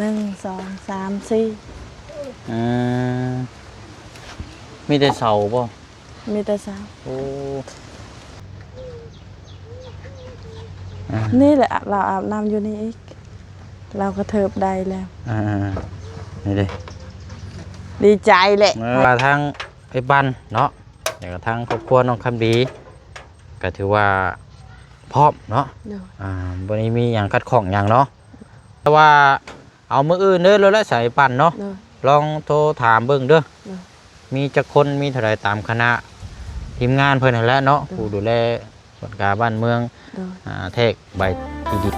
ໜຶ່ງ ສອງ ສາມ ສີ່ ອືມ ມີແຕ່ເສົາບໍ່? ມີແຕ່ເສົາ. ໂອ້ ອ່າ ນີ້ແຫຼະ ລາວອາບນ້ຳຢູ່ນີ້ອີກ ລາວກະເທີບໄດ້ແລ້ວ. ອ່າໆ ນີ້ເດ້ ດີໃຈແຫຼະ ເອີ ວ່າທາງເອື້ອຍປັນເນາະ ແລ້ວກະທາງຄອບຄົວນ້ອງຄຳດີ ກະຖືວ່າພ້ອມເນາະ. ໂດຍ ອ່າ ບໍ່ໄດ້ມີຫຍັງຂັດຂ້ອງຫຍັງເນາະ ແຕ່ວ່າເອົາມື້ອື່ນເດີ ແລ້ວແຫຼະ ສາຍປັນເນາະ. ໂດຍ ລອງໂທຖາມເບິ່ງເດີ. ໂດຍ ມີຈັກຄົນ ມີເທົ່າໃດ ຕາມຄະນະທີມງານເພິ່ນຫັ້ນແຫຼະເນາະ. ໂດຍ ຜູ້ດູແລ ກວດກາບ້ານເມືອງ ໂດຍ ອ່າ ແທກໃບທີ່ດິນ.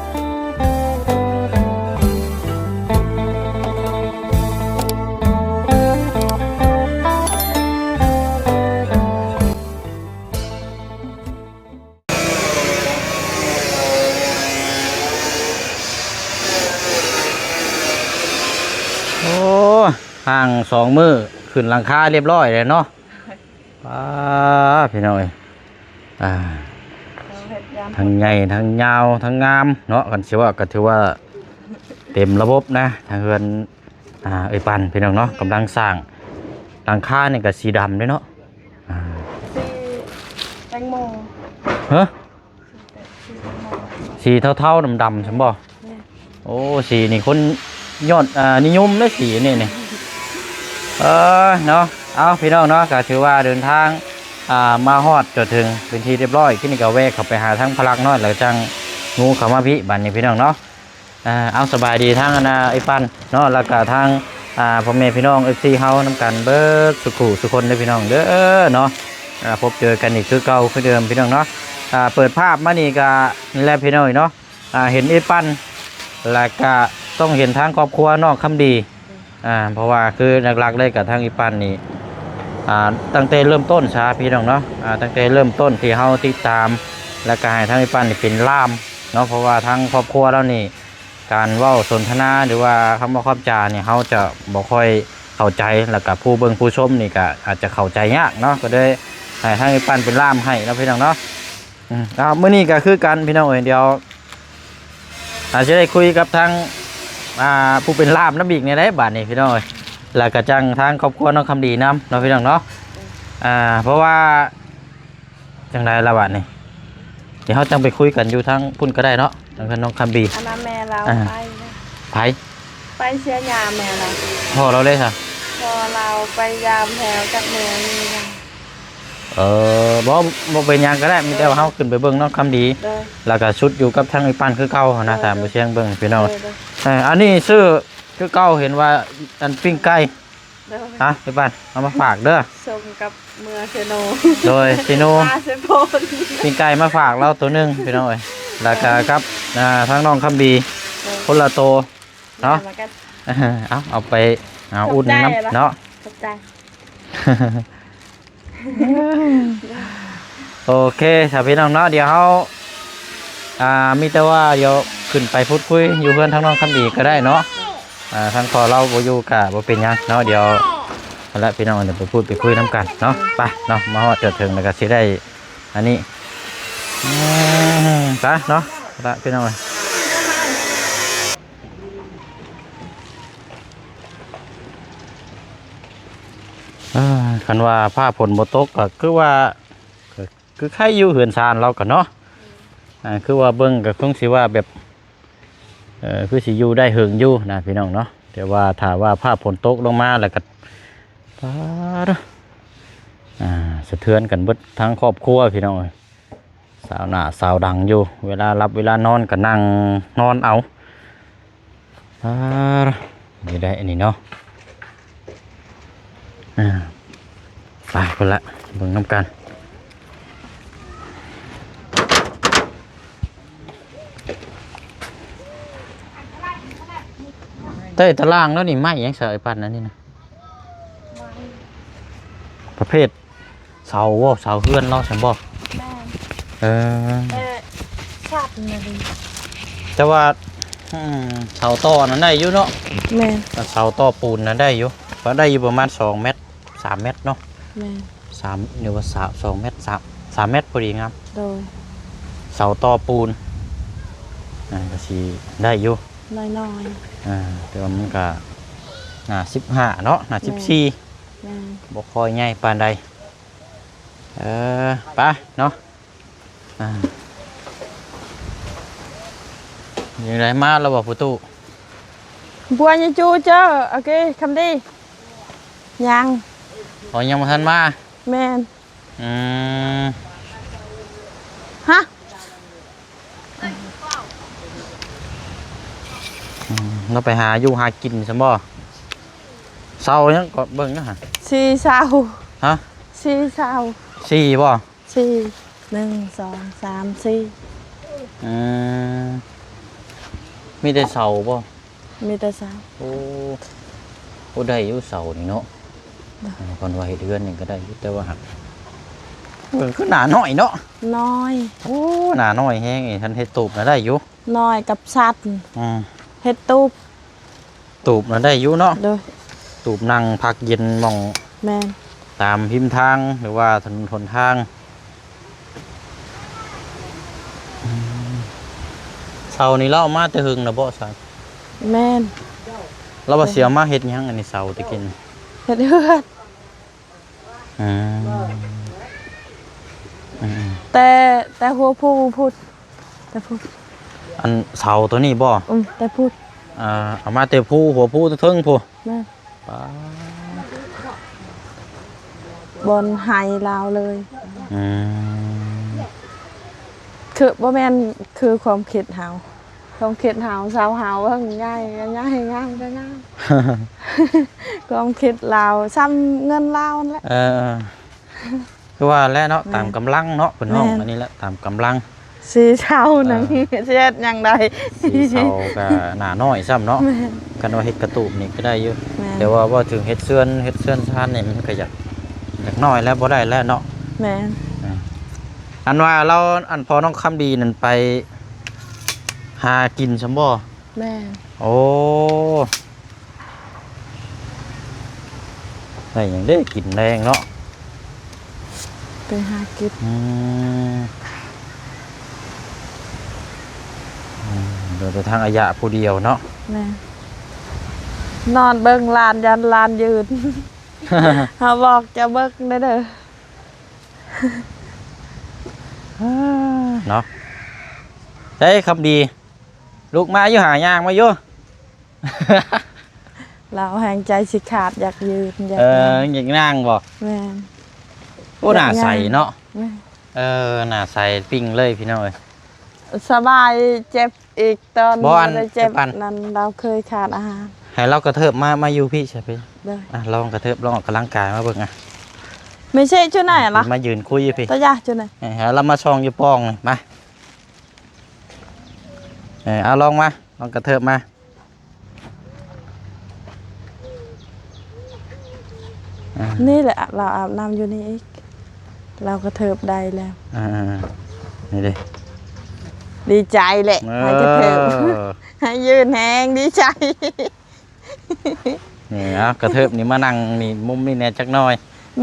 ໂອ້ ຫ້າງສອງມື້ ຂຶ້ນຫຼັງຄາຮຽບຮ້ອຍແລ້ວເນາະ. ປ້າ ພີ່ນ້ອງເອີຍ ອ່າ ທັງໃຫຍ່ ທັງຍາວ ທັງງາມເນາະ. ຄັນຊິວ່າກະຖືວ່າເຕັມລະບົບນະ ທາງເຮືອນ ອ່າ ເອື້ອຍປັນ ພີ່ນ້ອງເນາະ ກຳລັງສ້າງ. ຫຼັງຄານີ້ກະສີດຳເດ້ເນາະ. ອ່າ ສີແຕງໂມ. ຮະ? ສີເທົາໆ ດຳໆ ຊັ້ນບໍ່? ແມ່ນ. ໂອ້ ສີນີ້ຄົນຍອດ ອ່າ ນິຍົມເດ້ ສີນີ້ນີ້. ເອີ ເນາະ ເອົາ ພີ່ນ້ອງເນາະ ກະຖືວ່າເດີນທາງ ອ່າ ມາຮອດຈົນເຖິງເປັນທີ່ຮຽບຮ້ອຍ. ທີນີ້ກະແວະເຂົ້າໄປຫາທາງພະລັກນ້ອຍ ແລ້ວຈັ່ງງູເຂົ້າມາພີ້ ບາດນີ້ ພີ່ນ້ອງເນາະ. ອ່າ ເອົາ ສະບາຍດີທາງອັນນ່າ ເອື້ອຍປັນເນາະ ແລ້ວກະທາງ ອ່າ ພໍ່ແມ່ພີ່ນ້ອງ ເອັຟຊີ ເຮົານຳກັນເບິດສຸຂູສຸຄົນເດີ ພີ່ນ້ອງເດີເນາະ. ອ່າ ພົບເຈີກັນອີກຄືເກົ່າຄືເດີມ ພີ່ນ້ອງເນາະ. ອ່າ ເປີດພາບມານີ້ກະນີ້ແຫຼະ ພີ່ນ້ອງເນາະ. ອ່າ ເຫັນເອື້ອຍປັນ ແລ້ວກະຕ້ອງເຫັນທາງຄອບຄົວນ້ອງຄຳດີ. ອ່າ ເພາະວ່າຄືຫຼັກໆ ເລີຍກະທາງເອື້ອຍປັນນີ້ ອ່າ ຕັ້ງແຕ່ເລີ່ມຕົ້ນຊະ ພີ່ນ້ອງເນາະ. ອ່າ ຕັ້ງແຕ່ເລີ່ມຕົ້ນທີ່ເຮົາຕິດຕາມ ແລ້ວກະໃຫ້ທາງເອື້ອຍປັນນີ້ເປັນລ່າມເນາະ ເພາະວ່າທາງຄອບຄົວລາວນີ້ ການເວົ້າສົນທະນາ ຫຼືວ່າຄຳເວົ້າຄຳຈານີ້ ເຮົາຈະບໍ່ຄ່ອຍເຂົ້າໃຈ ແລ້ວກະຜູ້ເບິ່ງຜູ້ຊົມນີ້ກະອາດຈະເຂົ້າໃຈຍາກເນາະ. ກະເລີຍໃຫ້ທາງເອື້ອຍປັນເປັນລ່າມໃຫ້ເນາະ ພີ່ນ້ອງເນາະ. ອືມ ເອົາ ມື້ນີ້ກະຄືກັນ ພີ່ນ້ອງເອີຍ ດຽວ ອາດຈະໄດ້ຄຸຍກັບທາງ ອ່າ ຜູ້ເປັນລ່າມນຳອີກນີ້ແຫຼະ ບາດນີ້ ພີ່ນ້ອງເອີຍ. ແລ້ວກະຈັ່ງທາງຄອບຄົວນ້ອງຄຳດີນຳເນາະ ພີ່ນ້ອງເນາະ. ອ່າ ເພາະວ່າ ຈັ່ງໃດລະບາດນີ້ ດຽວເຮົາຈັ່ງໄປຄຸຍກັນຢູ່ທາງພຸ້ນກະໄດ້ເນາະ ທາງເຮືອນນ້ອງຄຳດີ. ອັນນັ້ນແມ່ລາວ ອ່າ ໄປນະ. ໃຜ? ໄປເສຍຍາແມ່ລາວ. ພໍ່ລາວເດ້ຊະ? ພໍ່ລາວໄປຢາມແຖວຈັກເມືອງນີ້ນະ. ເອີ ບໍ່ ບໍ່ເປັນຫຍັງກະໄດ້ ມີແຕ່ວ່າເຮົາຂຶ້ນໄປເບິ່ງນ້ອງຄຳດີ ແລ້ວກະຊຸດຢູ່ກັບທາງເອື້ອຍປັນຄືເກົ່າຫັ້ນນະ. ຖາມໄປຊຽງເບິ່ງ ພີ່ນ້ອງ. ເອີ ອັນນີ້ຊື້ຄືເກົ່າ ເຫັນວ່າອັນປີ້ງໄກ່ ໂດຍ ອ່ະ ເອື້ອຍປັນ ເອົາມາຝາກເດີ ສົ່ງກັບເມືອເຊໂນ. ໂດຍ ເຊໂນ ມາເຊໂປນ ປີ້ງໄກ່ມາຝາກລາວໂຕໜຶ່ງ ພີ່ນ້ອງເອີຍ ແລ້ວກະກັບ ອ່າ ທາງນ້ອງຄຳດີ ໂດຍ ຄົນລະໂຕເນາະ. ເອົາ ເອົາໄປ ອ່າ ອຸ່ນນຳເນາະ. ຂອບໃຈ. ໂອເຄ ສາ ພີ່ນ້ອງເນາະ ດຽວເຮົາ ອ່າ ມີແຕ່ວ່າດຽວຂຶ້ນໄປພູດຄຸຍຢູ່ເຮືອນທາງນ້ອງຄຳດີກະໄດ້ເນາະ. ອ່າ ທາງພໍ່ລາວບໍ່ຢູ່ກະບໍ່ເປັນຫຍັງເນາະ. ດຽວ ຫັ້ນແຫຼະ ພີ່ນ້ອງ ດຽວໄປພູດໄປຄຸຍນຳກັນເນາະ. ໄປເນາະ ມາຮອດຈອດເຖິງແລ້ວກະຊິໄດ້ອັນນີ້ ອືມ ໄປເນາະ ລະ ພີ່ນ້ອງເອີຍ. ອ່າ ຄັນວ່າຟ້າຝົນບໍ່ຕົກກະຄືວ່າ ກະຄືໄຄຢູ່ເຮືອນຊານລາວກະເນາະ. ອ່າ ຄືວ່າເບິ່ງກະຄົງຊິວ່າແບບ ເອີ ຄືຊິຢູ່ໄດ້ເຫິງຢູ່ນະ ພີ່ນ້ອງເນາະ. ແຕ່ວ່າຖ້າວ່າຟ້າຝົນຕົກລົງມາແລ້ວກະ ປາດ ອ່າ ສະເທືອນກັນເບິດທັງຄອບຄົວ ພີ່ນ້ອງເອີຍ. ສາວໜ້າສາວດັງຢູ່ ເວລາຫຼັບເວລານອນກະນັ່ງນອນເອົາ. ອ່າ ນີ້ໄດ້ອັນນີ້ເນາະ. ອ່າ ໄປພຸ້ນລະ ເບິ່ງນຳກັນ. ເອີ ຕາລ່າງແລ້ວນີ້ ໄມ້ຫຍັງສາຍປັນອັນນີ້ນະ? ປະເພດ ເສົາບໍ່? ເສົາເຮືອນເນາະ ຊັ້ນບໍ່? ແມ່ນ. ເອີ ແຕ່ຊັດນະດີ ແຕ່ວ່າ ອືມ ເສົາຕໍ່ນັ້ນໄດ້ຢູ່ເນາະ? ແມ່ນ. ເສົາຕໍ່ປູນນັ້ນໄດ້ຢູ່ ກໍໄດ້ຢູ່ປະມານສອງແມັດ ສາມແມັດເນາະ? ແມ່ນ. ສາມ ຫຼືວ່າສາມ ສອງແມັດ ສາມ ສາມແມັດພໍດີງາມ. ໂດຍ. ເສົາຕໍ່ປູນ ອ່າ ກໍຊິໄດ້ຢູ່. ນ້ອຍໆ ອ່າ ແຕ່ວ່າມັນກະໜ້າສິບຫ້າເນາະ ໜ້າ ແມ່ນ ສິບສີ່ ແມ່ນ ບໍ່ຄ່ອຍໃຫຍ່ປານໃດ. ເອີ ໄປເນາະ. ອ່າ ຍັງໄດ້ມາແລ້ວບໍ່ ພໍ່ຕູ້? ບົວຍະຈູເຈີ ໂອເຄ ຄຳດີ ຍັງ ອໍ ຍັງບໍ່ທັນມາ. ແມ່ນ ອືມ ຮະ ອືມ ລາວໄປຫາຢູ່ຫາກິນຊັ້ນບໍ່? ເຊົາຫຍັງກໍເບິ່ງນະ ສີ່ເຊົາ ຮະ ສີ່ເຊົາ ສີ່ບໍ່? ສີ່ ໜຶ່ງ ສອງ ສາມ ສີ່ ອືມ ມີແຕ່ເຊົາບໍ່? ມີແຕ່ເຊົາ. ໂອ້ ໂອ້ ໄດ້ຢູ່ເຊົານີ້ເນາະ. ໂດຍ ເອີ ຄັນວ່າເຮັດເຮືອນນີ້ກໍໄດ້ຢູ່ ແຕ່ວ່າຫາກ ເອີ ຄືໜ້ານ້ອຍເນາະ. ນ້ອຍ ໂອ້ ໜ້ານ້ອຍແຮງ. ຄັນເຮັດຕູບນະໄດ້ຢູ່ ນ້ອຍກັບສັດ. ອືມ ເຮັດຕູບ ຕູບນະໄດ້ຢູ່ເນາະ. ໂດຍ ຕູບນັ່ງພັກເຢັນໝ່ອງ ແມ່ນ ຕາມຮິມທາງ ຫຼືວ່າຖະໜົນຫົນທາງ. ອືມ ເຊົານີ້ລາວເອົາມາແຕ່ເຫິງນະບໍ່ຊາຍ? ແມ່ນ ລາວວ່າຊິເອົາມາເຮັດຫຍັງ ອັນນີ້ເຊົາຕະກີ້? ເຮັດເຮືອນ. ອືມ ອືມ ແຕ່ ແຕ່ຫົວພູພຸ້ນ ແຕ່ພຸ້ນ. ອັນເສົາໂຕນີ້ບໍ່? ອືມ ແຕ່ພຸ້ນ. ອ່າ ເອົາມາແຕ່ພູ ຫົວພູເທິງພຸ້ນ. ແມ່ນ ປາ ບ່ອນໄຮ່ລາວເລີຍ. ອືມ ຄື ບໍ່ແມ່ນ ຄືຄວາມຄິດເຮົາ. ຄວາມຄິດເຮົາ ຊາວເຮົາເບິ່ງໃຫຍ່ກໍໃຫຍ່ ງາມກໍງາມ. ຄວາມຄິດລາວສ່ຳເງິນລາວຫັ້ນແຫຼະ. ເອີ ຄືວ່າແຫຼະເນາະ ແມ່ນ ຕາມກຳລັງເນາະ ເພິ່ນຮ້ອງ ແມ່ນ ອັນນີ້ແຫຼະ ຕາມກຳລັງ. ສີ່ເຊົາໜຶ່ງ ເອີ ຊິເຮັດຫຍັງໄດ້? ສີ່ເຊົາກໍໜ້ານ້ອຍຊ້ຳເນາະ. ແມ່ນ ຄັນວ່າເຮັດກະຕູບນີ້ກໍໄດ້ຢູ່. ແມ່ນ ແຕ່ວ່າເວົ້າເຖິງເຮັດເຮືອນ ເຮັດເຮືອນຊານນີ້ ມັນກໍຢາກ ຢາກນ້ອຍແລ້ວ ບໍ່ໄດ້ແລ້ວເນາະ. ແມ່ນ ເອີ ອັນວ່າລາວ ອັນພໍ່ນ້ອງຄຳດີນັ້ນໄປຫາກິນຊັ້ນບໍ່? ແມ່ນ ໂອ້ ໄດ້ຫຍັງເດ້ກິນແລງເນາະ? ໄປຫາກິນ. ອືມ ອືມ ເດີນໄປທາງອາຍະຜູ້ດຽວເນາະ. ແມ່ນ ນອນເບິ່ງຫຼານ ຢ້ານຫຼານຢືນ. ເຮົາບອກຈະເບິ່ງໄດ້ເດີ ເນາະ. ໃສຄຳດີ ລຸກມາຢູ່ຫາ ຍ່າງມາຢູ່. ລາວແຮງໃຈຊິຂາດ ຢາກຢືນ ຢາກ ເອີ ຍ່າງ ຢາກນັ່ງບໍ່? ແມ່ນ ໂອ້ ຢາກຍ່າງ ໜ້າໃສເນາະ. ແມ່ນ ເອີ ໜ້າໃສປິ້ງເລີຍພີ່ນ້ອງເອີຍ. ສະບາຍ ເຈັບອີກຕອນ ບໍ່ ອັນ ບໍ່ໄດ້ເຈັບ ເຈັບອັນ ນັ້ນ ລາວເຄີຍຂາດອາຫານ. ໃຫ້ລາວກະເທີບມາ ມາຢູ່ພີ້ຊະພີ່. ໂດຍ ອ່ະ ລອງກະເທີບ ລອງອອກກຳລັງກາຍມາເບິ່ງ. ອະ ແມ່ເຊຢູ່ໃນລະ? ມາຢືນຄຸຍຢູ່ພີ້ ຕະຢາຢູ່ໃນ. ເອີ ລາວມາຊ່ອງຢູ່ປ່ອງນີ້ ມາ. ເອີ ເອົາ ລອງມາ ລອງກະເທີບມາ. ອ່າ ນີ້ແຫຼະ ລາວອາບນ້ຳຢູ່ນີ້ອີກ ລາວກະເທີບໄດ້ແລ້ວ. ອ່າໆໆ ນີ້ເດ້ ດີໃຈແຫຼະ. ເອີ ໃຫ້ກະເທີບ ໃຫ້ຢືນແຮງ ດີໃຈ. ນີ້ ເອົາ ກະເທີບນີ້ມານັ່ງນີ້ ມຸມນີ້ແດ່ຈັກໜ້ອຍ.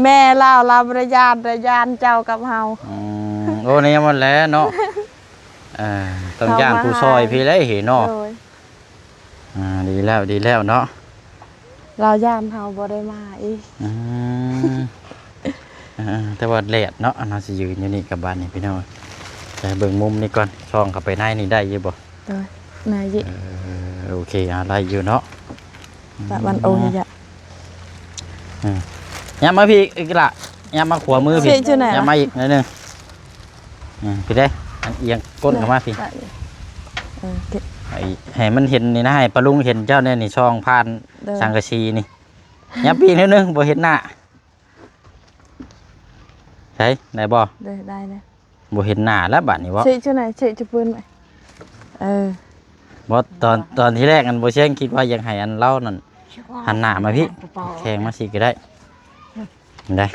ແມ່ລາວ ລາວບໍ່ໄດ້ຢ້ານ ແຕ່ຢ້ານເຈົ້າກັບເຮົາ. ອືມ ໂອ້ ແນວມັນແຫຼະເນາະ. ເອີ ຕ້ອງຢ້ານຜູ້ຊ່ອຍພີ້ແຫຼະເນາະ. ໂດຍ ອ່າ ດີແລ້ວ ດີແລ້ວເນາະ. ລາວຢ້ານເຮົາບໍ່ໄດ້ມາອີກ. ອືມ ເອີ ແຕ່ວ່າແດດເນາະ ອັນເຮົາຊິຢືນຢູ່ນີ້ກັບບ້ານນີ້ພີ່ນ້ອງ. ໃສ່ເບິ່ງມຸມນີ້ກ່ອນ ສ່ອງເຂົ້າໄປໃນນີ້ໄດ້ຢູ່ບໍ່? ໂດຍ ໄດ້ຢູ່. ເອີ ໂອເຄ ອ່າ ໄດ້ຢູ່ເນາະ. ຕາວັນອອກ ອືມ ຍະ ອືມ ຫຍັບມາພີ້ອີກລະ ຫຍັບມາຂວາມືພີ້ ຊີ້ຢູ່ໃນລະ ຫຍັບມາອີກໜ້ອຍໜຶ່ງ. ອືມ ພີ້ເດ້ ອັນອຽງກົ້ນເຂົ້າມາພີ້. ເອີ ໂອເຄ ໃຫ້ ໃຫ້ມັນເຫັນນີ້ນະ ໃຫ້ປ້າລຸງເຫັນເຈົ້າແດ່ນີ້ ສ່ອງຜ່ານ ໂດຍ ສັງກະສີນີ້. ຫຍັບປີກໜ້ອຍໜຶ່ງ ບໍ່ເຫັນໜ້າ. ໃສ ໄດ້ບໍ່? ໂດຍ ໄດ້ແລ້ວ. ບໍ່ເຫັນໜ້າແລ້ວບາດນີ້ເວາະ. ຊິຈຸໃນ ຊິຈຸປືນໄວ້. ເອີ ບໍ່ ຕອນ ຕອນທີແລກອັນບໍ່ຊຽງຄິດວ່າຢາກໃຫ້ອັນລາວນັ້ນຫັນໜ້າມາພີ້ ແຂ່ງມາຊິກໍໄດ້. ໄດ້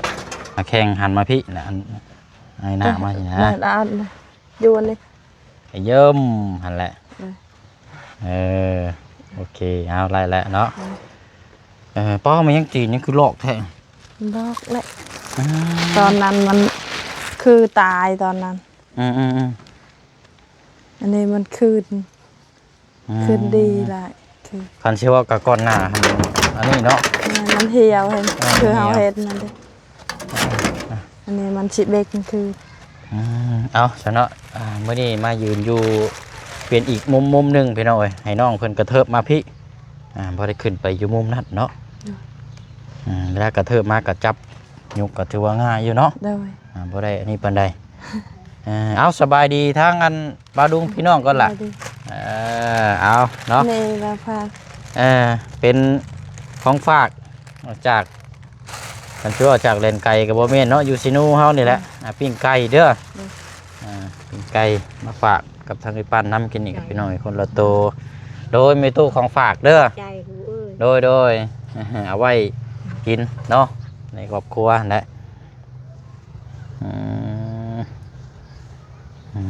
ເອົາແຂ່ງຫັນມາພີ້ ແລ້ວອັນໃຫ້ໜ້າມາຊິນະ. ເອີ ຢູ່ອັນນີ້ ກະເຢີ້ມຫັ້ນແຫຼະ. ເອີ ເອີ ໂອເຄ ເອົາ ໄດ້ແລ້ວເນາະ. ເອີ ເອີ ປ້າ ມັນຍັງຕີນຍັງຄືຫຼອກແທ້. ຫຼອກແຫຼະ. ອືມ ຕອນນັ້ນມັນຄືຕາຍຕອນນັ້ນ. ອືມໆໆ ອັນນີ້ມັນຄື ອືມ ຂຶ້ນດີຫຼາຍ ຄື ຄັນຊິເວົ້າກໍກ່ອນໜ້າຫັ້ນ ອັນນີ້ເນາະ ແມ່ນ ມັນຫ່ຽວຫັ້ນ ອ່າ ຄືເຮົາ ມັນຫ່ຽວ ເຮັດນັ້ນເດ້ ອ່າ ອັນນີ້ມັນຊິເບັກຄື ອືມ ເອົາຊະເນາະ ອ່າ ມື້ນີ້ມາຢືນຢູ່ ເປັນອີກມຸມ ມຸມໜຶ່ງພີ່ນ້ອງເອີຍ ໃຫ້ນ້ອງເພິ່ນກະເທີບມາພີ້ ອ່າ ບໍ່ໄດ້ຂຶ້ນໄປຢູ່ມຸມນັ້ນເນາະ ໂດຍ ອືມ ເວລາກະເທີບມາກະຈັບ ຍົກກໍຖືວ່າງ່າຍຢູ່ເນາະ ໂດຍ ອ່າ ບໍ່ໄດ້ອັນນີ້ປານໃດ ເອີ ເອົາ ສະບາຍດີທາງອັນປ້າລຸງພີ່ນ້ອງກ່ອນລະ ສະບາຍດີ ເອີ ເອົາເນາະ ນີ້ລະພາ ເອີ ເປັນຂອງຝາກຈາກ ຄັນຊິເວົ້າຈາກແດນໄກກໍບໍ່ແມ່ນເນາະ ຢູ່ຊີນູເຮົານີ້ແຫຼະ ອ່າ ອ່າ ປີ້ງໄກ່ເດີ້ ໂດຍ ອ່າ ປີ້ງໄກ່ມາຝາກກັບທາງອີ່ປັ້ນນຳ ກິນນີ້ກັບພີ່ນ້ອງອີກຄົນລະໂຕ ໂດຍ ແມ່ຕູ້ຂອງຝາກເດີ້ ໃຈຫູເອີຍ ໂດຍ ໂດຍ ເອົາໄວ້ກິນເນາະ ໃນຄອບຄົວຫັ້ນແຫຼະ ອືມ ອື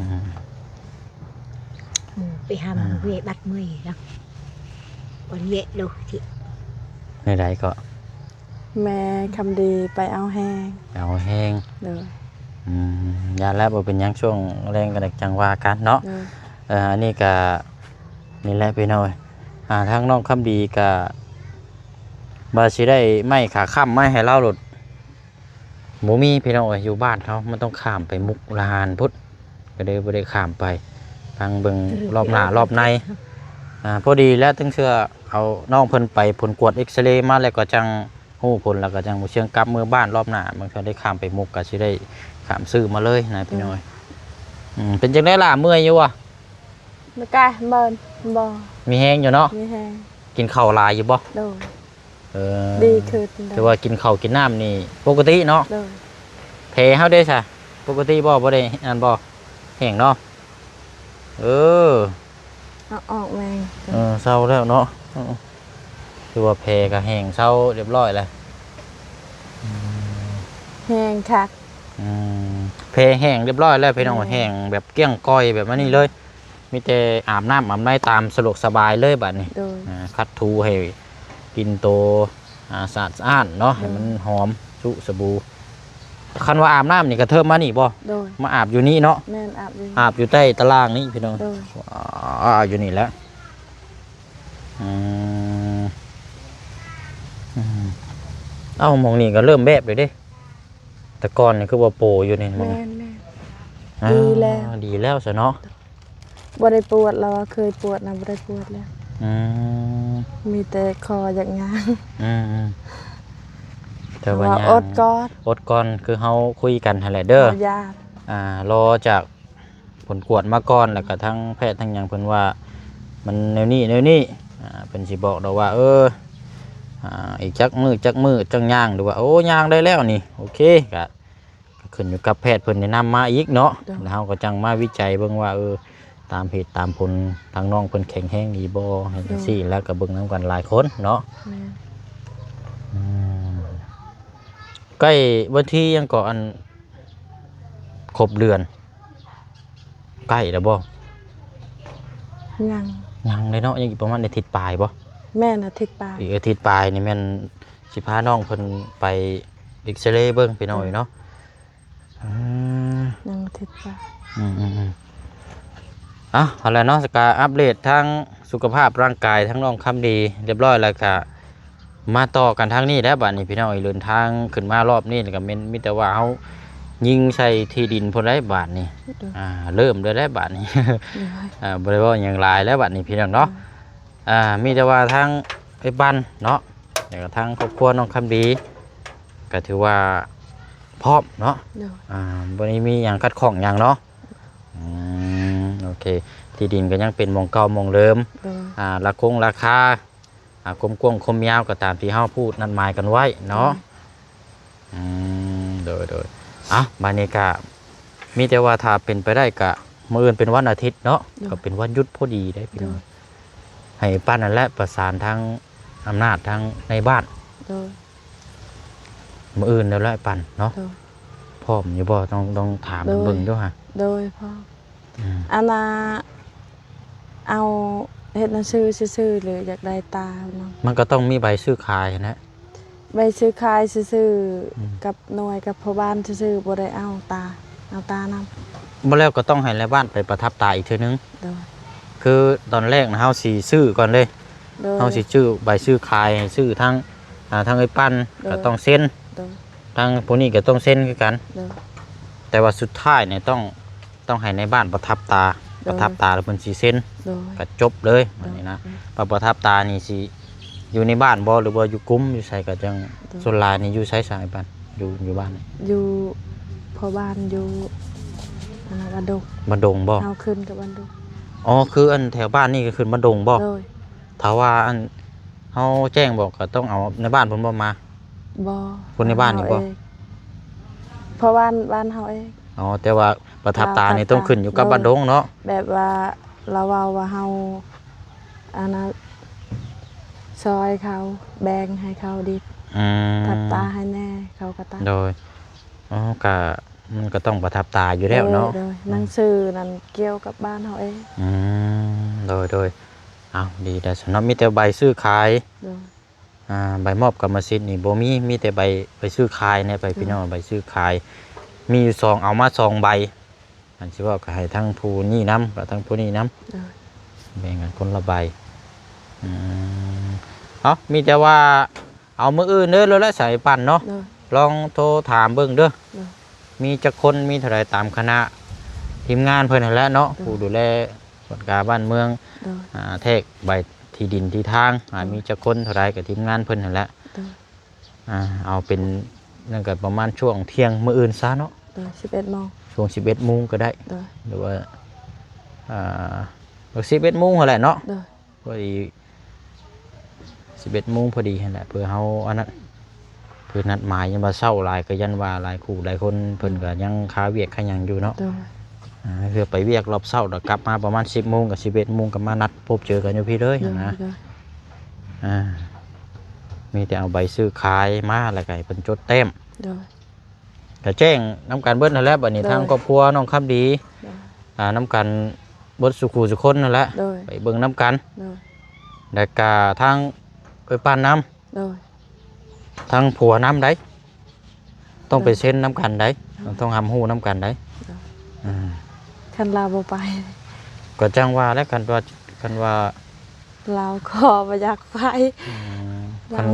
ມ ໄປຫາໝໍເວະ ບັດເມື່ອຍລະ ວັນເວະໂລທີ່ ແນວໃດເກາະ? ແມ່ຄຳດີໄປເອົາແຮງ ໄປເອົາແຮງ ໂດຍ ອືມ ຢ້ານແລ້ວ ບໍ່ເປັນຫຍັງ ຊ່ວງແລງກໍໄດ້ ຈັ່ງວ່າກັນເນາະ ໂດຍ ເອີ ອັນນີ້ກະ ນີ້ແຫຼະພີ່ນ້ອງເອີຍ ອ່າ ທາງນ້ອງຄຳດີກະວ່າຊິໄດ້ໄມ້ຂາຄ້ຳມາໃຫ້ລາວໂລດ ບໍ່ມີພີ່ນ້ອງເອີຍ ຢູ່ບ້ານເຮົາມັນຕ້ອງຂ້າມໄປມຸກດາຫານພຸ້ນ ກໍເລີຍບໍ່ໄດ້ຂ້າມໄປ ຟັງເບິ່ງ ຄື ລອບໜ້າລອບໃນ ອ່າ ພໍດີແລ້ວ ຕັ້ງເທື່ອເອົານ້ອງເພິ່ນໄປຜົນກວດເອັກຊະເລມາແລ້ວ ກໍຈັ່ງຮູ້ຜົນ ແລ້ວກໍຈັ່ງບໍ່ຊຽງກັບເມືອບ້ານ ລອບໜ້າມັນກໍໄດ້ຂ້າມໄປມຸກ ກໍຊິໄດ້ຂ້າມຊື້ມາເລີຍນະ ໂດຍ ພີ່ນ້ອງເອີຍ ອືມ ເປັນຈັ່ງໃດລະ ເມື່ອຍຢູ່ບໍ່? ບໍ່ ມີແຮງຢູ່ເນາະ ມີແຮງ ກິນເຂົ້າຫຼາຍຢູ່ບໍ່? ໂດຍ ເອີ ດີຂຶ້ນ ຖືວ່າກິນເຂົ້າກິນນ້ຳນີ້ປົກກະຕິເນາະ ໂດຍ ແຜເຮົາເດ້ຊະ ປົກກະຕິບໍ່? ບໍ່ໄດ້ອັນບໍ່ ແຫ້ງເນາະ ເອີ ເອົາອອກແມ່ ເອີ ເຊົາແລ້ວເນາະ ເອີ ຖືວ່າແຜກໍແຫ້ງເຊົາຮຽບຮ້ອຍແລ້ວ ອືມ ແຫ້ງຄັກ ອືມ ແຜແຫ້ງຮຽບຮ້ອຍແລ້ວ ພີ່ນ້ອງ ໂດຍ ແຫ້ງແບບກ້ຽງກ່ອຍແບບອັນນີ້ເລີຍ ມີແຕ່ອາບນ້ຳອາບໃນຕາມສະດວກສະບາຍເລີຍບາດນີ້ ໂດຍ ອ່າ ຂັດຖູໃຫ້ກິ່ນໂຕ ອ່າ ສະອາດສະອ້ານເນາະ ໂດຍ ໃຫ້ມັນຫອມຊຸສະບູ ຄັນວ່າອາບນ້ຳນີ້ກະເທີບມານີ້ບໍ່? ໂດຍ ມາອາບຢູ່ນີ້ເນາະ ແມ່ນ ອາບຢູ່ ອາບຢູ່ໃຕ້ຕາລ່າງນີ້ພີ່ນ້ອງ ໂດຍ ອ່າ ຢູ່ນີ້ແຫຼະ ອືມ ອືມ ເອົ້າ ໝ່ອງນີ້ກໍເລີ່ມແບບແລ້ວເດ້ ແຕ່ກ່ອນນີ້ຄືວ່າໂປຢູ່ນີ້ ໝ່ອງນີ້ ແມ່ນ ແມ່ນ ອ່າ ດີແລ້ວ ດີແລ້ວຊະເນາະ ບໍ່ໄດ້ປວດແລ້ວ ເຄີຍປວດນະ ບໍ່ໄດ້ປວດແລ້ວ ອືມ ມີແຕ່ຄໍຢາກຍ່າງ ອືມໆ ແຕ່ວ່າ ວ່າ ຍ່າງ ອົດກ່ອນ ອົດກ່ອນ ຄືເຮົາຄຸຍກັນຫັ້ນແຫຼະເດີ ບໍ່ຢາກ ອ່າ ລໍຈາກ ຜົນກວດມາກ່ອນ ແລ້ວກໍທັງແພດທັງຫຍັງເພິ່ນວ່າມັນແນວນີ້ແນວນີ້ ອ່າ ເພິ່ນຊິບອກດອກວ່າ ເອີ ອ່າ ອີກຈັກມື້ຈັກມື້ຈັ່ງຍ່າງ ຫຼືວ່າ ໂອ້ ຍ່າງໄດ້ແລ້ວນີ້ ໂອເຄ ກະ ກະຂຶ້ນຢູ່ກັບແພດເພິ່ນແນະນຳມາອີກເນາະ ໂດຍ ແລ້ວເຮົາກໍຈັ່ງມາວິໄຈເບິ່ງວ່າ ເອີ ຕາມເຫດຕາມຜົນທາງນ້ອງເພິ່ນແຂງແຮງດີບໍ່ ເຮັດ ໂດຍ ຈັ່ງຊີ້ ແລ້ວກໍເບິ່ງນຳກັນຫຼາຍຄົນເນາະ ແມ່ນ ອືມ ໃກ້ວັນທີຫຍັງເກາະ ອັນ ຄົບເດືອນ ໃກ້ແລ້ວບໍ່? ຍັງ ຍັງເດ້ເນາະ ຍັງອີກປະມານອາທິດປາຍບໍ່? ແມ່ນ ອາທິດປາຍ ອີກອາທິດປາຍນີ້ແມ່ນຊິພານ້ອງເພິ່ນໄປເອັກຊະເຣເບິ່ງພີ່ນ້ອງເອີຍເນາະ ອືມ ຍັງອາທິດປາຍ ອືມໆໆ ເອົ້າ ເອົາລະເນາະ ກະອັບເດດທາງສຸຂະພາບຮ່າງກາຍທາງນ້ອງຄຳດີຮຽບຮ້ອຍແລ້ວ ກະ ມາຕໍ່ກັນທາງນີ້ແຫຼະບາດນີ້ພີ່ນ້ອງເອີຍ ເດີນທາງຂຶ້ນມາລອບນີ້ກໍແມ່ນມີແຕ່ວ່າເຮົາຍິງໃສ່ທີ່ດິນພຸ້ນໃດ໋ບາດນີ້ ໂດຍ ອ່າ ເລີ່ມເລີຍໃດ໋ບາດນີ້ ໂດຍ ອ່າ ບໍ່ໄດ້ເວົ້າຫຍັງຫຼາຍແລ້ວບາດນີ້ພີ່ນ້ອງເນາະ ໂດຍ ອ່າ ມີແຕ່ວ່າທາງເອື້ອຍປັນເນາະ ແລ້ວກໍທາງຄອບຄົວນ້ອງຄຳດີ ກໍຖືວ່າພ້ອມເນາະ ໂດຍ ອ່າ ບໍ່ໄດ້ມີຫຍັງຂັດຂ້ອງຫຍັງເນາະ ອືມ ໂອເຄ ທີ່ດິນກໍຍັງເປັນໝ່ອງເກົ່າໝ່ອງເດີມ ໂດຍ ອ່າ ລາຄົງລາຄາ ອ່າ ຄວາມກວ້າງຄວາມຍາວກໍຕາມທີ່ເຮົາພູດນັດໝາຍກັນໄວ້ເນາະ ໂດຍ ອືມ ໂດຍໆ ເອົ້າ ບາດນີ້ກະມີແຕ່ວ່າຖ້າເປັນໄປໄດ້ກະ ມື້ອື່ນເປັນວັນອາທິດເນາະ ໂດຍ ກໍເປັນວັນຢຸດພໍດີເດ້ພີ່ນ້ອງ ໂດຍ ໃຫ້ປ້ານັ້ນແຫຼະປະສານທາງອຳນາດທາງໃນບ້ານ ໂດຍ ມື້ອື່ນແລ້ວແຫຼະປັນເນາະ ໂດຍ ພ້ອມຢູ່ບໍ່? ຕ້ອງ ຕ້ອງຖາມ ໂດຍ ເບິ່ງເດ້ອ ໂດຍ ພ້ອມ ອືມ ອັນນ່າ ເອົາເຮັດໜັງສືຊື່ໆ ຫຼືຢາກໄດ້ຕາເນາະ ມັນກໍຕ້ອງມີໃບຊື້ຂາຍຫັ້ນແຫຼະ ໃບຊື້ຂາຍຊື່ໆ ອືມ ກັບໜ່ວຍກັບພໍ່ບ້ານຊື່ໆ ບໍ່ໄດ້ເອົາຕາ ເອົາຕານຳ ບໍ່ແລ້ວກໍຕ້ອງໃຫ້ນາຍບ້ານໄປປະທັບຕາອີກເທື່ອໜຶ່ງ ໂດຍ ຄືຕອນແລກນະ ເຮົາຊິຊື້ກ່ອນເລີຍ ໂດຍ ເຮົາຊິຊື້ໃບຊື້ຂາຍ ໃຫ້ຊື້ທາງ ອ່າ ທາງເອື້ອຍປັນ ໂດຍ ກໍຕ້ອງເຊັນ ໂດຍ ທາງຜູ້ນີ້ກໍຕ້ອງເຊັນຄືກັນ ໂດຍ ແຕ່ວ່າສຸດທ້າຍນີ້ຕ້ອງ ຕ້ອງໃຫ້ນາຍບ້ານປະທັບຕາ ໂດຍ ປະທັບຕາແລ້ວເພິ່ນຊິເຊັນ ໂດຍ ກໍຈົບເລີຍ ໂດຍ ບາດນີ້ນະ ໂດຍ ປະ ປະທັບຕານີ້ຊິຢູ່ໃນບ້ານບໍ່ ຫຼືວ່າຢູ່ກຸ່ມຢູ່ໃສກໍຈັ່ງ ໂດຍ ສ່ວນຫຼາຍນີ້ຢູ່ໃສຊະອ້າຍປັນ ຢູ່ ຢູ່ບ້ານນີ້ ຢູ່ພໍ່ບ້ານຢູ່ອັນນັ້ນ ບ້ານດົງ ບ້ານດົງບໍ່ ເຮົາຂຶ້ນກັບບ້ານດົງ ອໍ ຄືອັນແຖວບ້ານນີ້ກໍຂຶ້ນບ້ານດົງບໍ່ ໂດຍ ຖ້າວ່າອັນເຮົາແຈ້ງບອກກໍຕ້ອງເອົາໃນບ້ານເພິ່ນບໍ່ມາ ບໍ່ ຄົນໃນບ້ານນີ້ບໍ່ ເຮົາເອງ ເພາະບ້ານ ບ້ານເຮົາເອງ ອໍ ແຕ່ວ່າປະທັບຕານີ້ຕ້ອງຂຶ້ນຢູ່ກັບ ໂດຍ ບ້ານດົງເນາະ ແບບວ່າລາວເວົ້າວ່າເຮົາ ອັນນັ້ນ ຊ່ອຍເຂົາ ແບ່ງໃຫ້ເຂົາດິນ ອືມ ທັບຕາໃຫ້ແດ່ ເຂົາກໍຕາມ ໂດຍ ອໍ ກະ ມັນກໍຕ້ອງປະທັບຕາຢູ່ແລ້ວເນາະ ໂດຍ ໂດຍ ອືມ ໜັງສືນັ້ນກ່ຽວກັບບ້ານເຮົາເອງ ອືມ ໂດຍ ໂດຍ ເອົາ ດີແລ້ວຊັ້ນເນາະ ມີແຕ່ໃບຊື້ຂາຍ ໂດຍ ອ່າ ໃບມອບກຳມະສິດນີ້ບໍ່ມີ ມີແຕ່ໃບ ໃບຊື້ຂາຍແນ່ ໃບ ໂດຍ ພີ່ນ້ອງ ໃບຊື້ຂາຍ ມີຢູ່ສອງ ເອົາມາສອງໃບ ອັນຊິເວົ້າກໍໃຫ້ທັງຜູ້ນີ້ນຳ ກໍທັງຜູ້ນີ້ນຳ ໂດຍ ແບ່ງກັນຄົນລະໃບ ອືມ ເອົາ ມີແຕ່ວ່າເອົາມື້ອື່ນເດີ ແລ້ວແຫຼະສາຍປັນເນາະ ໂດຍ ລອງໂທຖາມເບິ່ງເດີ ໂດຍ ມີຈັກຄົນ ມີເທົ່າໃດ ຕາມຄະນະທີມງານເພິ່ນຫັ້ນແຫຼະເນາະ ໂດຍ ຜູ້ດູແລກວດກາບ້ານເມືອງ ໂດຍ ອ່າ ແທກໃບທີ່ດິນທີ່ທາງ ອ່າ ໂດຍ ມີຈັກຄົນເທົ່າໃດ ກໍທີມງານເພິ່ນຫັ້ນແຫຼະ ໂດຍ ອ່າ ເອົາເປັນນັ້ນກໍປະມານຊ່ວງທ່ຽງມື້ອື່ນຊະເນາະ ໂດຍ ສິບເອັດໂມງ ຊ່ວງສິບເອັດໂມງກໍໄດ້ ໂດຍ ຫຼືວ່າ ອ່າ ສິບເອັດໂມງຫັ້ນແຫຼະເນາະ ໂດຍ ພໍດີ ສິບເອັດໂມງພໍດີຫັ້ນແຫຼະ ເພື່ອເຮົາອັນນັ້ນ ເພື່ອນັດໝາຍ ຢ້ານວ່າເຊົ້າຫຼາຍກໍຢ້ານວ່າຫຼາຍຄູ່ຫຼາຍຄົນ ເພິ່ນກໍຍັງຄາວຽກຄາຫຍັງຢູ່ເນາະ ໂດຍ ອ່າ ເພື່ອໄປວຽກລອບເຊົ້າ ແລ້ວກັບມາປະມານສິບໂມງກັບສິບເອັດໂມງ ກໍມານັດພົບເຈີກັນຢູ່ພີ້ເລີຍ ໂດຍ ຫັ້ນນະ ໂດຍ ອ່າ ມີແຕ່ເອົາໃບຊື້ຂາຍມາ ແລ້ວກໍໃຫ້ເພິ່ນຈົດແຕ້ມ ໂດຍ ກະແຈ້ງນຳກັນເບິດຫັ້ນແຫຼະ ບັດນີ້ ໂດຍ ທາງຄອບຄົວນ້ອງຄຳດີ ໂດຍ ອ່າ ນຳກັນເບິດສູ່ຄູ່ສູ່ຄົນຫັ້ນແຫຼະ ໂດຍ ໄປເບິ່ງນຳກັນ ໂດຍ ແລ້ວກະທາງເອື້ອຍປານນຳ ໂດຍ ທາງຜົວນຳໃດ໋ ຕ້ອງໄປ ໂດຍ ເຊັນນຳກັນໃດ໋ ໂດຍ ຕ້ອງຮັບຮູ້ນຳກັນໃດ໋ ໂດຍ ອືມ ຄັນລາວບໍ່ໄປ ກໍຈັ່ງວ່າແຫຼະ ຄັນວ່າ ຄັນວ່າ ລາວກໍບໍ່ຢາກໄປ ອືມ ລາວ ຄັນ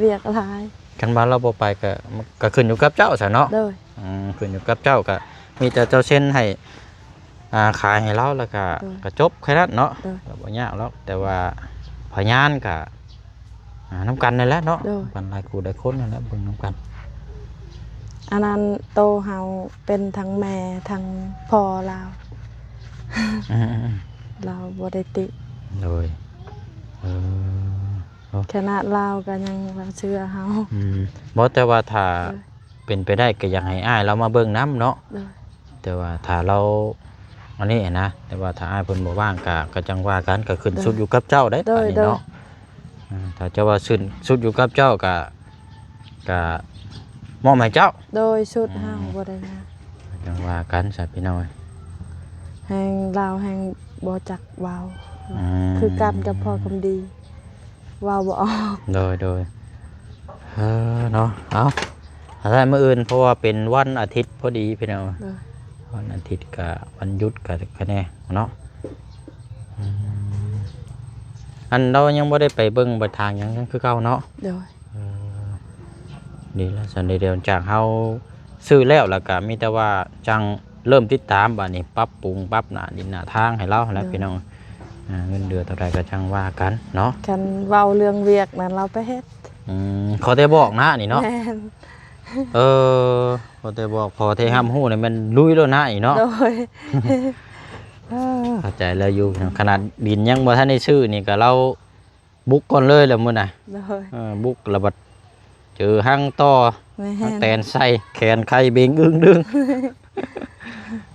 ວຽກຫຼາຍ ຄັນວ່າລາວບໍ່ໄປກໍ ກໍຂຶ້ນຢູ່ກັບເຈົ້າຊະເນາະ ໂດຍ ອືມ ຂຶ້ນຢູ່ກັບເຈົ້າ ກໍມີແຕ່ເຈົ້າເຊັນໃຫ້ ອ່າ ຂາຍໃຫ້ລາວ ແລ້ວກໍ ໂດຍ ກໍຈົບແຄ່ນັ້ນເນາະ ໂດຍ ກໍບໍ່ຍາກດອກ ແຕ່ວ່າພະຍານກໍ ອ່າ ນຳກັນນັ້ນແຫຼະເນາະ ໂດຍ ນຳກັນຫຼາຍຄູ່ຫຼາຍຄົນນັ້ນແຫຼະ ເບິ່ງນຳກັນ ອັນນັ້ນໂຕເຮົາເປັນທັງແມ່ທັງພໍ່ລາວ ອືມໆ ລາວບໍ່ໄດ້ຕິ ໂດຍ ເອີ ເນາະ ຂະໜາດລາວກໍຍັງວ່າເຊື່ອເຮົາ ອືມ ບໍ່ ແຕ່ວ່າຖ້າ ໂດຍ ເປັນໄປໄດ້ກໍຢາກໃຫ້ອ້າຍລາວມາເບິ່ງນຳເນາະ ໂດຍ ແຕ່ວ່າຖ້າລາວ ອັນນີ້ນະ ແຕ່ວ່າຖ້າອ້າຍເພິ່ນບໍ່ວ່າງກໍ ກໍຈັ່ງວ່າກັນ ກໍຂຶ້ນ ໂດຍ ສຸດຢູ່ກັບເຈົ້າເດ້ ໂດຍ ອັນນີ້ເນາະ ໂດຍ ອ່າ ຖ້າເຈົ້າວ່າສຸດ ສຸດຢູ່ກັບເຈົ້າກໍ ກໍມອບໃຫ້ເຈົ້າ ໂດຍ ສຸດ ອືມ ເຮົາບໍ່ໄດ້ຫຍັງ ຈັ່ງວ່າກັນຊະພີ່ນ້ອງ ແຮ່ງລາວແຮ່ງບໍ່ຈັກເວົ້າ ອືມ ຄືກັນກັບພໍ່ຄຳດີ ເວົ້າບໍ່ອອກ ໂດຍ ໂດຍ ເອີ ເນາະ ເອົາ ອັນນັ້ນມື້ອື່ນ ເພາະວ່າເປັນວັນອາທິດພໍດີພີ່ນ້ອງ ໂດຍ ວັນອາທິດກະວັນຢຸດກະ ກະແນ່ເນາະ ອືມ ອັນລາວຍັງບໍ່ໄດ້ໄປເບິ່ງໄປທາງຫຍັງ ຍັງຄືເກົ່າເນາະ ໂດຍ ເອີ ດີແລ້ວຊັ້ນ ດຽວຈາກເຮົາຊື້ແລ້ວ ແລ້ວກະມີແຕ່ວ່າຈັ່ງເລີ່ມຕິດຕາມ ບາດນີ້ປັບປຸງ ປັບໜ້າດິນໜ້າທາງໃຫ້ລາວຫັ້ນແຫຼະ ໂດຍ ພີ່ນ້ອງ ອ່າ ເງິນເດືອນເທົ່າໃດກໍຈັ່ງວ່າກັນເນາະ ຄັນເວົ້າເລື່ອງວຽກນັ້ນລາວໄປເຮັດ ອືມ ຂໍແຕ່ບອກນະນີ້ເນາະ ແມ່ນ ເອີ ຂໍແຕ່ບອກ ຂໍແຕ່ຮັບຮູ້ນີ້ແມ່ນລຸຍໂລດນະນີ້ເນາະ ໂດຍ ເອີ ເຂົ້າໃຈລາວຢູ່ ຂະໜາດດິນຍັງບໍ່ທັນໄດ້ຊື້ນີ້ກໍລາວ ບຸກກ່ອນເລີຍແຫຼະມື້ນະ ໂດຍ ເອີ ບຸກລະບັດເຈີຮັງຕໍ່ ແມ່ນ ຮັງແຕນໃສ່ ແຂນໄຂ່ເບັງອຶ້ງດຶງ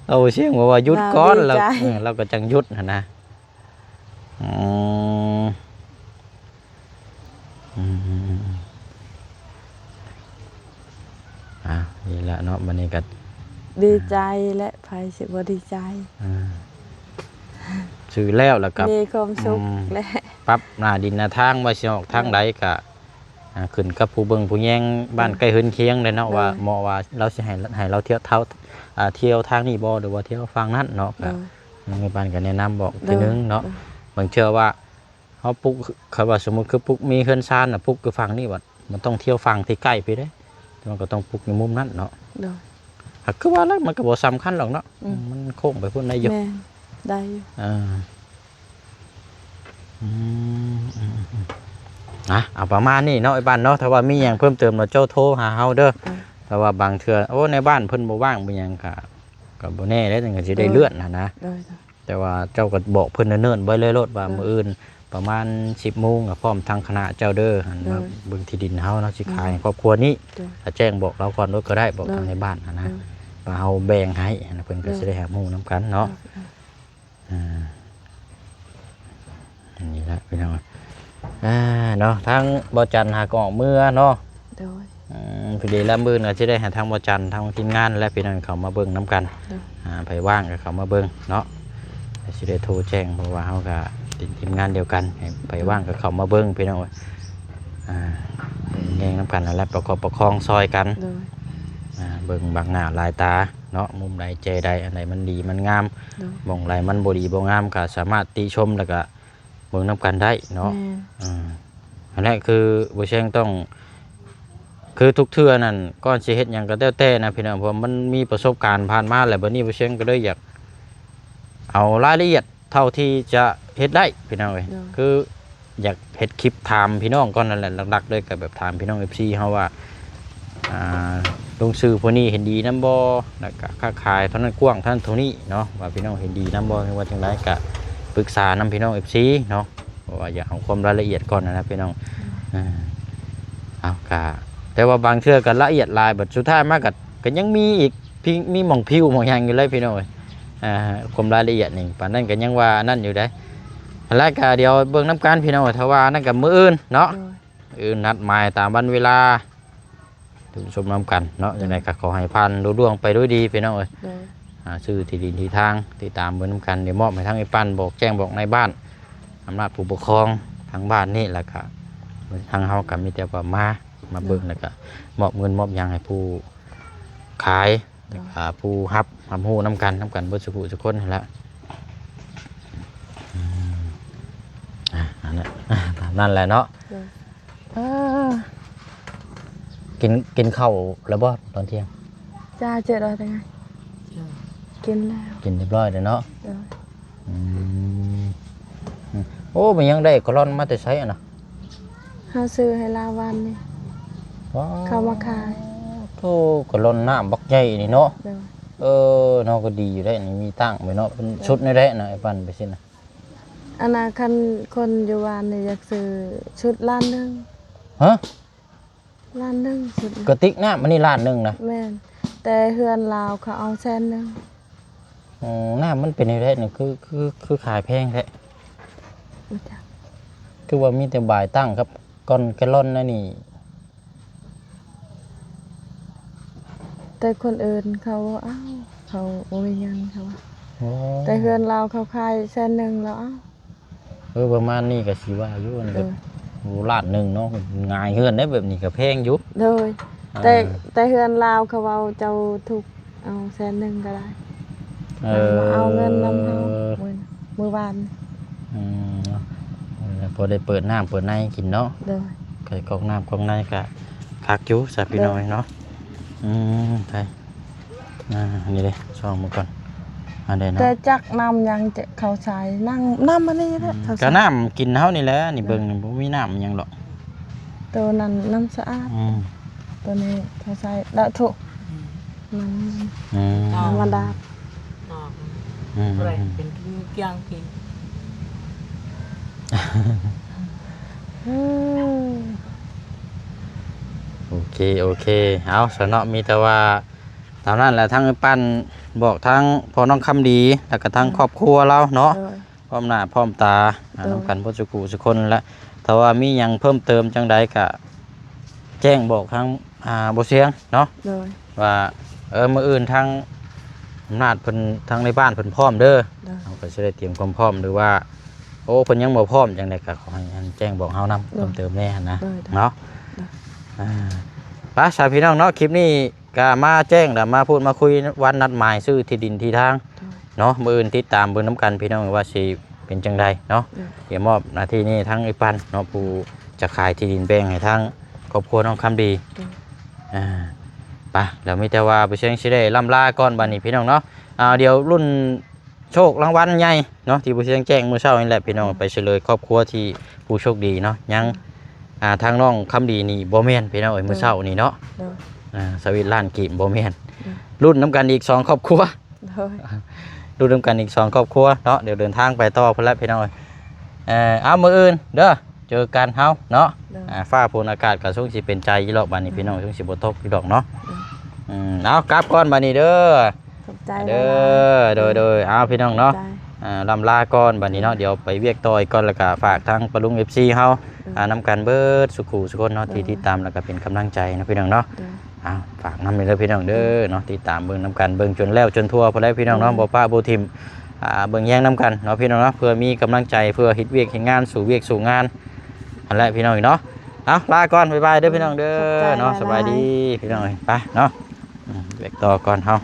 ເອົາສຽງວ່າ ວ່າຢຸດກ່ອນ ລາວດີໃຈ ລາວ ເອີ ລາວກໍຈັ່ງຢຸດຫັ້ນນະ ອືມ ອືມ ອ່າ ນີ້ແຫຼະເນາະ ບັດນີ້ກໍດີໃຈແຫຼະ ໃຜຊິບໍ່ດີໃຈ ອ່າ ຊື້ແລ້ວ ແລ້ວກໍ ມີຄວາມສຸກ ອືມ ແຫຼະ ປັບໜ້າດິນໜ້າທາງ ວ່າຊິອອກທາງໃດກໍ ອ່າ ຂຶ້ນກັບຜູ້ເບິ່ງຜູ້ແຍງບ້ານ ໂດຍ ໃກ້ເຮືອນຄຽງແຫຼະເນາະ ໂດຍ ວ່າເໝາະວ່າລາວຊິໃຫ້ ໃຫ້ລາວທ່ຽວເທົ່າ ອ່າ ທ່ຽວທາງນີ້ບໍ່ ຫຼືວ່າທ່ຽວຝັ່ງນັ້ນເນາະ ໂດຍ ກໍ ແມ່ບ້ານກໍແນະນຳບອກ ໂດຍ ທີໜຶ່ງເນາະ ໂດຍ ບາງເທື່ອວ່າເຮົາປຸກ ຄັນວ່າສົມມຸດຄືປຸກມີເຮືອນຊານນະ ປຸກຢູ່ຝັ່ງນີ້ບັດ ມັນຕ້ອງທ່ຽວຝັ່ງທີ່ໃກ້ໄປເດ້ ມັນກໍຕ້ອງປຸກຢູ່ມຸມນັ້ນເນາະ ໂດຍ ຫາກຄືວ່າແລ້ວ ມັນກໍບໍ່ສຳຄັນດອກເນາະ ອືມ ມັນໂຄ້ງໄປພຸ້ນໄດ້ຢູ່ ແມ່ນ ໄດ້ຢູ່ ເອີ ອືມ ອືມໆ ອ່ະ ເອົາປະມານນີ້ເນາະ ອ້າຍປັ້ນເນາະ ຖ້າວ່າມີຫຍັງເພີ່ມເຕີມເນາະ ເຈົ້າໂທຫາເຮົາເດີ ອ່າ ຖ້າວ່າບາງເທື່ອ ໂອ້ ໃນບ້ານເພິ່ນບໍ່ວ່າງບໍ່ຫຍັງ ກະ ກະບໍ່ແນ່ເດ້ ມັນກໍຊິໄດ້ເລື່ອນຫັ້ນນະ ໂດຍ ໂດຍ ແຕ່ວ່າເຈົ້າກໍບອກເພິ່ນເນີນໆໄວ້ເລີຍໂລດວ່າ ໂດຍ ມື້ອື່ນປະມານສິບໂມງ ກໍພ້ອມທັງຄະນະເຈົ້າເດີ ຫັ້ນ ໂດຍ ມາເບິ່ງທີ່ດິນເຮົາເນາະ ຊິຂາຍໃຫ້ຄອບຄົວນີ້ ໂດຍ ກໍແຈ້ງບອກລາວກ່ອນໂລດກໍໄດ້ ບອກ ໂດຍ ທາງໃນບ້ານຫັ້ນນະ ໂດຍ ວ່າເຮົາແບ່ງໃຫ້ຫັ້ນນະ ເພິ່ນກໍ ໂດຍ ຊິໄດ້ຮັບຮູ້ນຳກັນເນາະ ໂດຍ ອ່າ ອັນນີ້ລະພີ່ນ້ອງ ອ່າ ເນາະ ທາງບໍ່ຈັນຫາກໍອອກເມືອເນາະ ໂດຍ ອືມ ພໍດີລະມື້ອື່ນກໍຊິໄດ້ໃຫ້ທາງບໍ່ຈັນ ທາງທີມງານ ແລະ ພີ່ນ້ອງເຂົ້າມາເບິ່ງນຳກັນ ໂດຍ ອ່າ ໃຜວ່າງກໍເຂົ້າມາເບິ່ງເນາະ ກໍຊິໄດ້ໂທແຈ້ງ ເພາະວ່າເຮົາກໍເປັນທີມງານດຽວກັນ ໃຜວ່າງກໍເຂົ້າມາເບິ່ງພີ່ນ້ອງເອີຍ ອ່າ ແຍ່ງນຳກັນ ແລະ ປະກອບປະຄອງຊ່ອຍກັນ ໂດຍ ອ່າ ເບິ່ງບັງໜ້າຫຼາຍຕາເນາະ ມຸມໃດແຈໃດ ອັນໃດມັນດີມັນງາມ ໂດຍ ບ່ອນໃດມັນບໍ່ດີບໍ່ງາມ ກໍສາມາດຕິຊົມ ແລ້ວກໍ ເບິ່ງນຳກັນໄດ້ເນາະ ແມ່ນ ອືມ ຫັ້ນແຫຼະ ຄືບໍ່ແຊງຕ້ອງ ຄືທຸກເທື່ອນັ້ນ ກ່ອນຊິເຮັດຫຍັງກໍແລ້ວແຕ່ນະພີ່ນ້ອງ ເພາະວ່າມັນມີປະສົບການຜ່ານມາແລ້ວ ບັດນີ້ບໍ່ແຊງກໍເລີຍຢາກເອົາລາຍລະອຽດເທົ່າທີ່ຈະເຮັດໄດ້ພີ່ນ້ອງເອີຍ ໂດຍ ຄືຢາກເຮັດຄລິບຖາມພີ່ນ້ອງກ່ອນນັ້ນແຫຼະ ຫຼັກໆເລີຍກໍແບບຖາມພີ່ນ້ອງເອັຟຊີເຮົາວ່າ ອ່າ ລົງຊື່ຜູ້ນີ້ເຫັນດີນຳບໍ່ ແລ້ວກະຄ້າຂາຍເທົ່ານັ້ນກວ້າງເທົ່ານັ້ນເທົ່ານີ້ເນາະ ວ່າພີ່ນ້ອງເຫັນດີນຳບໍ່ ຫຼືວ່າຈັ່ງໃດກະປຶກສານຳພີ່ນ້ອງເອັຟຊີເນາະ ເພາະວ່າຢາກເອົາຄວາມລາຍລະອຽດກ່ອນນະພີ່ນ້ອງ ອືມ ເອົາກະ ແຕ່ວ່າບາງເທື່ອກະລະອຽດຫຼາຍ ບັດສຸດທ້າຍມາກະ ກະຍັງມີອີກ ພິ ມີໝ່ອງພິວໝ່ອງຫຍັງຢູ່ເລີຍພີ່ນ້ອງເອີຍ ອ່າ ຄວາມລາຍລະອຽດນີ້ ປານນັ້ນກະຍັງວ່າອັນນັ້ນຢູ່ເດ້ ແລ້ວກະດຽວເບິ່ງນຳກັນພີ່ນ້ອງ ຖ້າວ່ານັ້ນກະມື້ອື່ນເນາະ ໂດຍ ອື່ນນັດໝາຍຕາມວັນເວລາ ທ່ານຜູ້ຊົມນຳກັນເນາະ ໂດຍ ຈັ່ງໃດກໍຂໍໃຫ້ຜ່ານລຸລ່ວງໄປດ້ວຍດີພີ່ນ້ອງເອີຍ ໂດຍ ອ່າ ຊື້ທີ່ດິນທີ່ທາງ ຕິດຕາມເບິ່ງນຳກັນ ດຽວມອບໃຫ້ທາງອ້າຍປັ້ນ ບອກແຈ້ງບອກນາຍບ້ານ ອຳນາດຜູ້ປົກຄອງທາງບ້ານນີ້ ແລ້ວກໍທາງເຮົາກໍມີແຕ່ວ່າມາ ມາເບິ່ງ ໂດຍ ແລ້ວກໍມອບເງິນມອບຫຍັງໃຫ້ຜູ້ຂາຍ ໂດຍ ແລ້ວກໍຜູ້ຮັບ ຮັບຮູ້ນຳກັນ ນຳກັນເບິດສູ່ຜູ້ສູ່ຄົນຫັ້ນແຫຼະ ອືມ ອ່າ ອັນນັ້ນ ຕາມນັ້ນແຫຼະເນາະ ໂດຍ ອ່າ ກິນ ກິນເຂົ້າແລ້ວບໍ່ຕອນທ່ຽງ? ຈ້າ ເຈັດຮ້ອຍແຕ່ໄງ ກິນແລ້ວ ກິນຮຽບຮ້ອຍແລ້ວເນາະ ໂດຍ ອືມ ໂອ້ ມັນຍັງໄດ້ກະລ່ອນມາແຕ່ໃສຫັ້ນນະ? ເຮົາຊື້ໃຫ້ລາວວານນີ້ ວ້າວ ເຂົາມາຂາຍ ໂທ້ ກະລ່ອນນ້ຳບັກໃຫຍ່ນີ້ເນາະ ໂດຍ ເອີ ເນາະ ກໍດີຢູ່ເດ້ນີ້ ມີຕັ້ງໄວ້ເນາະ ເປັນຊຸດນີ້ແຫຼະນະ ໄອ້ປັ້ນໄປຊີ້ນະ ອັນນ່າ ຄັນຄົນຢູ່ບ້ານນີ້ຢາກຊື້ຊຸດລ້ານໜຶ່ງ ຮະ? ລ້ານໜຶ່ງຊຸດ ກະຕິກນ້ຳອັນນີ້ລ້ານໜຶ່ງນະ ແມ່ນ ແຕ່ເຮືອນລາວເຂົາເອົາແສນໜຶ່ງ ອໍ ນ້ຳມັນເປັນແນວໃດນີ້ ຄື ຄື ຄືຂາຍແພງແທ້? ບໍ່ຈັກ ຄືວ່າມີແຕ່ບາຍຕັ້ງກັບກ້ອນແກລອນແນວນີ້ ແຕ່ຄົນອື່ນເຂົາບໍ່ເອົາ ເຂົາບໍ່ມີເງິນເຂົາວ່າ ອໍ ແຕ່ເຮືອນລາວເຂົາຂາຍແສນໜຶ່ງລາວເອົາ ເອີ ປະມານນີ້ກໍຊິວ່າຢູ່ ອັນນີ້ກໍ ໂດຍ ໂອ້ ລ້ານໜຶ່ງເນາະ ງ່າຍເຮືອນໄດ້ແບບນີ້ກໍແພງຢູ່ ໂດຍ ອ່າ ແຕ່ ແຕ່ເຮືອນລາວເຂົາເວົ້າເຈົ້າທຸກ ເອົາແສນໜຶ່ງກໍໄດ້ ເອີ ມາເອົາເງິນນຳເຮົາ ເອີ ມື້ ມື້ວານ ອືມ ເນາະ ພໍໄດ້ເປີດນ້ຳເປີດໃນກິນເນາະ ໂດຍ ໄກ່ກອກນ້ຳກອກໃນກະຄັກຢູ່ຊະພີ່ນ້ອງເນາະ ໂດຍ ອືມ ໄປ ອ່າ ນີ້ເດ້ ຊ່ອງເບິ່ງກ່ອນ ອັນໃດເນາະ ແຕ່ຈັກນ້ຳຫຍັງຈະເຂົ້າໃສ່ ນ້ຳ ນ້ຳອັນນີ້ແຫຼະ ອືມ ເຂົ້າໃສ່ ກະນ້ຳກິນເຮົານີ້ແຫຼະ ນີ້ເບິ່ງ ບໍ່ມີນ້ຳຫຍັງດອກ ໂຕນັ້ນນ້ຳສະອາດ ອືມ ໂຕນີ້ເຂົ້າໃສ່ ດະທຸ ອືມ ນ້ຳ ອືມ ທຳມະດາ ອືມ ບໍ່ໄດ້ ອືມ ເປັນກິນກຽງກິນ ໂອເຄ ໂອເຄ ເອົາຊະເນາະ ມີແຕ່ວ່າຕາມນັ້ນແຫຼະ ທາງອ້າຍປັ້ນບອກທາງພໍ່ນ້ອງຄຳດີ ແລ້ວກໍທາງ ອືມ ຄອບຄົວລາວເນາະ ໂດຍ ພ້ອມໜ້າພ້ອມຕາ ໂດຍ ນຳກັນເບິດສູ່ຜູ້ສູ່ຄົນແຫຼະ ຖ້າວ່າມີຫຍັງເພີ່ມເຕີມຈັ່ງໃດກໍແຈ້ງບອກທາງ ອ່າ ບໍ່ສຽງເນາະ ໂດຍ ວ່າ ເອີ ມື້ອື່ນທາງອຳນາດເພິ່ນ ທາງໃນບ້ານເພິ່ນພ້ອມເດີ ໂດຍ ເຮົາກໍຊິໄດ້ຕຽມຄວາມພ້ອມ ຫຼືວ່າ ໂອ້ ເພິ່ນຍັງບໍ່ພ້ອມຈັ່ງໃດກໍຂໍໃຫ້ແຈ້ງບອກເຮົານຳ ໂດຍ ເພີ່ມເຕີມແດ່ຫັ້ນນະ ໂດຍ ເນາະ ໂດຍ ອ່າ ໄປຊະພີ່ນ້ອງເນາະ ຄລິບນີ້ກໍມາແຈ້ງ ແລ້ວມາພູດມາຄຸຍວັນນັດໝາຍຊື້ທີ່ດິນທີ່ທາງ ໂດຍ ເນາະ ມື້ອື່ນຕິດຕາມເບິ່ງນຳກັນພີ່ນ້ອງ ວ່າຊິເປັນຈັ່ງໃດເນາະ. ໂດຍ ດຽວມອບໜ້າທີ່ນີ້ທາງເອື້ອຍປັນເນາະ ຜູ້ຈະຂາຍທີ່ດິນແບ່ງໃຫ້ທາງຄອບຄົວນ້ອງຄຳດີ. ໂດຍ ອ່າ ໄປ ແລ້ວມີແຕ່ວ່າບໍ່ຊຽງຊິໄດ້ລ່ຳລາກ່ອນບັດນີ້ພີ່ນ້ອງເນາະ. ອ່າ ດຽວລຸ້ນໂຊກລາງວັນໃຫຍ່ເນາະ ທີ່ບໍ່ຊຽງແຈ້ງມື້ເຊົ້ານີ້ແຫຼະພີ່ນ້ອງ ໄປສະເຫຼີຍຄອບຄົວທີ່ຜູ້ໂຊກດີເນາະ. ຍັງ ອ່າ ທາງນ້ອງຄຳດີນີ້ບໍ່ແມ່ນພີ່ນ້ອງເອີຍ ມື້ເຊົ້ານີ້ເນາະ. ໂດຍ ອ່າ ຊາວເອັດລ້ານກີບບໍ່ແມ່ນ. ໂດຍ ລຸ້ນນຳກັນອີກສອງຄອບຄົວ. ໂດຍ ລຸ້ນນຳກັນອີກສອງຄອບຄົວເນາະ. ດຽວເດີນທາງໄປຕໍ່ພຸ້ນແຫຼະພີ່ນ້ອງເອີຍ. ເອີ ເອົາ ມື້ອື່ນເດີ ເຈີກັນເຮົາເນາະ. ໂດຍ ອ່າ ຟ້າຝົນອາກາດກໍຊົງຊິເປັນໃຈຢູ່ດອກບັດນີ້ ໂດຍ ພີ່ນ້ອງ ຊົງຊິບໍ່ຕົກຢູ່ດອກເນາະ. ໂດຍ ອືມ ເອົາ ກັບກ່ອນບັດນີ້ເດີ. ຂອບໃຈ ເດີ ຫຼາຍໆ ໂດຍໆ. ເອົາ ພີ່ນ້ອງເນາະ ຂອບໃຈ ອ່າ ລ່ຳລາກ່ອນບັດນີ້ເນາະ. ໂດຍ ດຽວໄປວຽກຕໍ່ອີກກ່ອນ ແລ້ວກໍຝາກທາງປາລຸງ ເອັຟຊີ ເຮົາ ໂດຍ ອ່າ ນຳກັນເບິດສູ່ຄູ່ສູ່ຄົນເນາະ ໂດຍ ທີ່ຕິດຕາມ ແລ້ວກໍເປັນກຳລັງໃຈເນາະ ພີ່ນ້ອງເນາະ. ໂດຍ ເອົາ ຝາກນຳເດີພີ່ນ້ອງເດີ ໂດຍ ເນາະ ຕິດຕາມເບິ່ງນຳກັນ ເບິ່ງຈົນແລ້ວຈົນທົ່ວພຸ້ນແຫຼະພີ່ນ້ອງເນາະ. ໂດຍ ບໍ່ປະບໍ່ຖິ້ມ ອ່າ ເບິ່ງແຍງນຳກັນເນາະ ພີ່ນ້ອງເນາະ ເພື່ອມີກຳລັງໃຈ ເພື່ອເຮັດວຽກເຮັດງານ ສູ້ວຽກສູ້ງານຫັ້ນແຫຼະພີ່ນ້ອງເນາະ. ເອົາ ລາກ່ອນ ບາຍບາຍເດີພີ່ນ້ອງເດີ ຂອບໃຈ ເນາະ ຫຼາຍໆ ສະບາຍດີພີ່ນ້ອງເອີຍ. ໄປເນາະ ອືມ ວຽກຕໍ່ກ່ອນເຮົາ.